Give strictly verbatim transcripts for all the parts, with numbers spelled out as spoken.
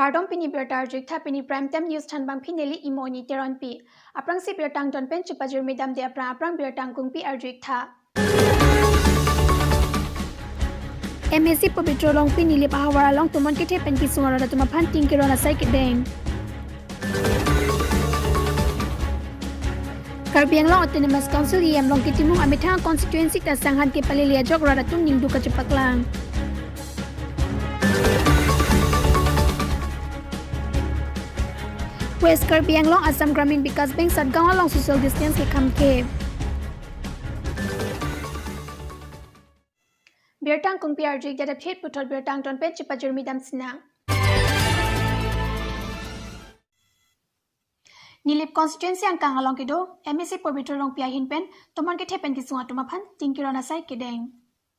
Kardom, pini birta arju-ik tha. Pini Prime Time News thanbang phi neli Imoni Teronpi. Aphrangsi birta angton pen chepajirmi damde aphrang aphrang birta angkungpi arju-ik tha. M A C Pobitro Rongpi Nilip ahavar along tomon kethe pen kesung arat atum aphan ting keron asai kedeng. Karbi Anglong Autonomous Council E M Longki Timung amethang constituency ta sanghan kepalele ajok rat atum ningduk kachepaklang. West Karbi Anglong Assam Gramin Vikas Bank Satgaon along social distance kekham ke. Birta angkungpi arju-ik, dada phit puthot birta angton pen chepajirmi dam sinang. Nilip constituency angkang along kedo M A C Pobitro Rongpi ahin pen tomon kethe pen kesung atum aphan ting keron asai kedeng.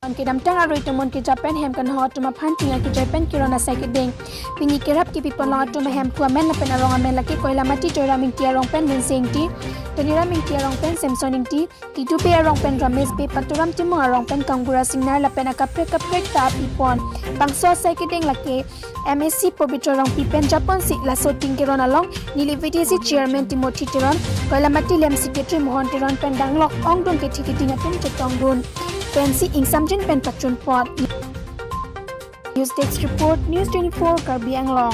Tomon kedamtang arui tomon kejap pen hem kanghon atum aphan ting akejai pen keron asai kedeng. Pini kerap kepi ponlong atum ahem phu amen lapen arong amen lake Koilamati Joyram Ingti arong pen Vincent Ingti, Toniram Ingti arong pen Samson Ingti, Titu Bey arong pen Ramesh Bey, Paturam Timung arong pen Kangbura Singnar lapen akaprek kaprek ta api pon. Bangso asai kedeng lake M A C Pobitro Rongpi pen japonsi laso ting keron along Nilip V D C Chairman Timothy Teron, Koilamati Lem Secretary Mohon Teron pen danglok ongdung kethe keding atum chetongdun pensi ingsamjin pen pachun pot. News Desk Report, News twenty-four Karbi Anglong.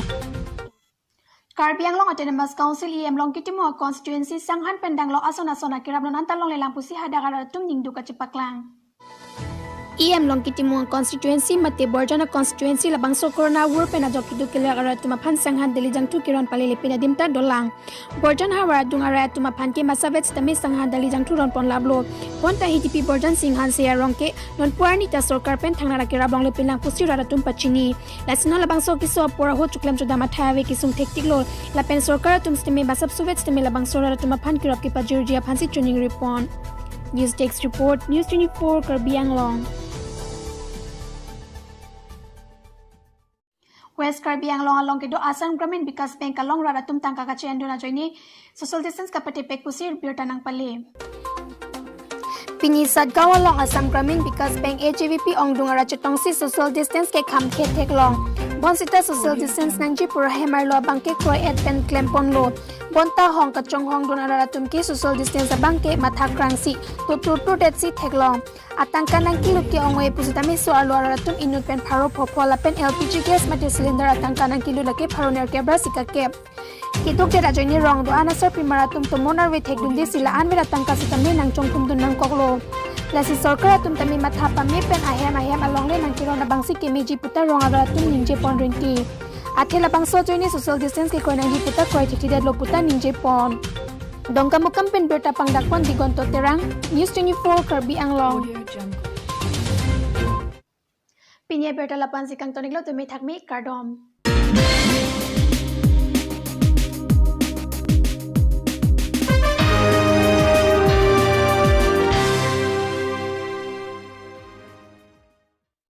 Karbi Anglong Autonomous Council E M Longki Timung constituency sanghan pen danglok ason ason akerap non anta longle lang pusi hadak arat atum ningduk kachepaklang. E M Longki Timung constituency mate Borjan constituency labangso corona vur pen ajok keduk kelak arat atum aphan sanghan Delhi jangthu keron palele pin adim ta dolang. Borjan havar adung arat atum aphan ke masa vet sitame sanghan Delhi jangthu ron pon laplo. Bonta H D P Borjan Singh Hanse arong ke non pu arni ta sorkar pen thangnat akerap longle pin lang pusi rat atum pachini. Lasi non labangso keso apor ahut choklem chodam athai ave kesung thektiklo. Lapen sorkar atum sitame basap suvet sitame labangso rat atum aphan kerap kepajirji aphansi choningri pon. News Desk Report, News twenty-four Karbi Anglong. West Karbi Anglong along kedo Assam Gramin Vikas Bank along rat atum tangka kache-endun ajoine social distance kapatepek pusi birta nangpale. Pini Satgaon along Assam Gramin Vikas Bank A G V P ongdung arat chetongsi social distance kekham ke theklong. Bonsita social distance nangji pura hem arlo abang ke kroi-et pen klem ponlo. Bonta hong kachonghongdun arat atum ke social distance abang ke mathakrangsi tutur turdetsi theklong. Atangka nangkelut ke ong-e pusitame so arlo arat atum inut pen pharo phopho lapen L P G gas mate cylinder atangka nangkelut lake pharo nerkep ra sika kep. Keduk det ajoine rong do-an asarpimar atum tomon arve thekdunde si la-an ver atangka sitame nangchongthumdun nangkoklo. Lasi sorkar atum tame matha pame pen ahem ahem alongle nangkeron abangsi kemeji puta rong arat atum ningje pon rinti. Athe labangso ajoine social distance kekroi nangji puta kroi thekthedetlo puta ningje pon. Dongkamukam pen birta pangdak pon Digonto Terang, News twenty-four Karbi Anglong. Pini abirta la-ansi kangton-iklo, tumi thakmi, kardom.